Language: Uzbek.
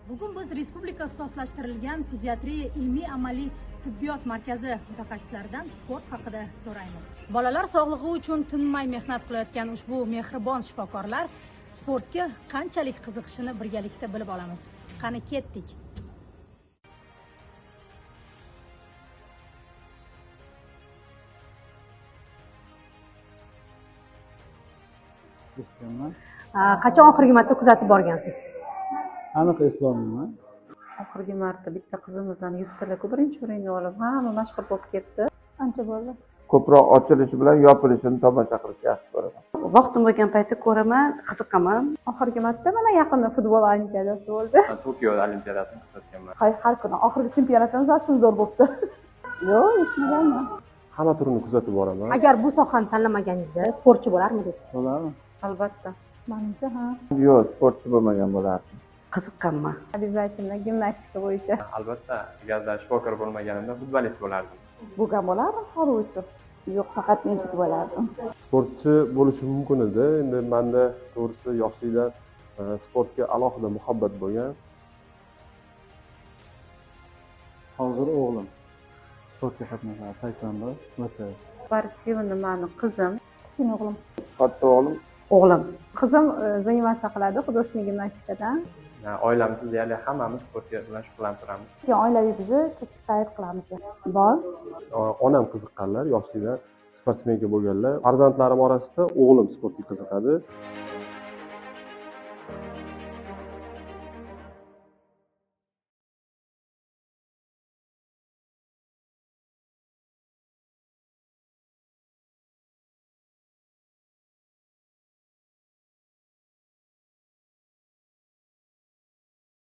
Bugun biz Respublika ixtisoslashtirilgan pediatriya ilmiy amaliy tibbiyot markazi mutaxassislaridan sport haqida so'raymiz. Bolalar sog'lig'i uchun tinmay mehnat qilayotgan ushbu mehribon shifokorlar sportga qanchalik qiziqishini birgalikda bilib olamiz. Qani ketdik. Qachon oxirgi marta kuzatib borgansiz? Aniq eslolmayman. Oxirgi marta bitta qizimizni yutdilar-ku, birinchi o'rinni olib, hamma mashhur bo'lib ketdi. Ancha bo'ldi. Ko'proq ochilishi bilan yopilishini tomosha qilishni yaxshi ko'raman. Vaqtim bo'lgan paytda ko'raman, qiziqaman. Oxirgi marta mana yaqinda futbol olimpiadasi bo'ldi. Tokio olimpiadasini kuzatganman. Har kuni oxirgi chempionatimiz ham zo'r bo'libdi. Yo'q, eslamaganman. Hamma turini kuzatib boraman. Agar bu sohani tanlamaganingizda sportchi bo'larmidingiz? Bo'lardim. Albatta. Menimcha, ha. Yo'q, sportchi bo'lmagan bo'lardim. Qiziqqanman. Обязательно gimnastika bo'yicha. Albatta, agarda shifokor bo'lmaganimda futbolist bo'lardim. Bo'lgan bo'lardim sog'liq uchun. Yo'q, faqat medik bo'lardim. Sportchi bo'lishim mumkin edi. Endi menda to'g'risi yoshlikdan sportga alohida muhabbat bo'lgan. Hozir o'g'lim sportga qatnashadi, taekvondo, VTS. Sportivni mani qizim. Kichkina o'g'lim. Katta o'g'lim. O'g'lim. Qizim заниматься qiladi художественный gimnastikadan. Oilamiz deyarli hammamiz sportga bilan shug'ullanib turamiz. Oilaviy bizni kechki sayr qilamiz. Bor. Onam qiziqqanlar, yoshlikdan sportsmenka bo'lganlar. Farzandlarim orasida o'g'lim sportga qiziqadi.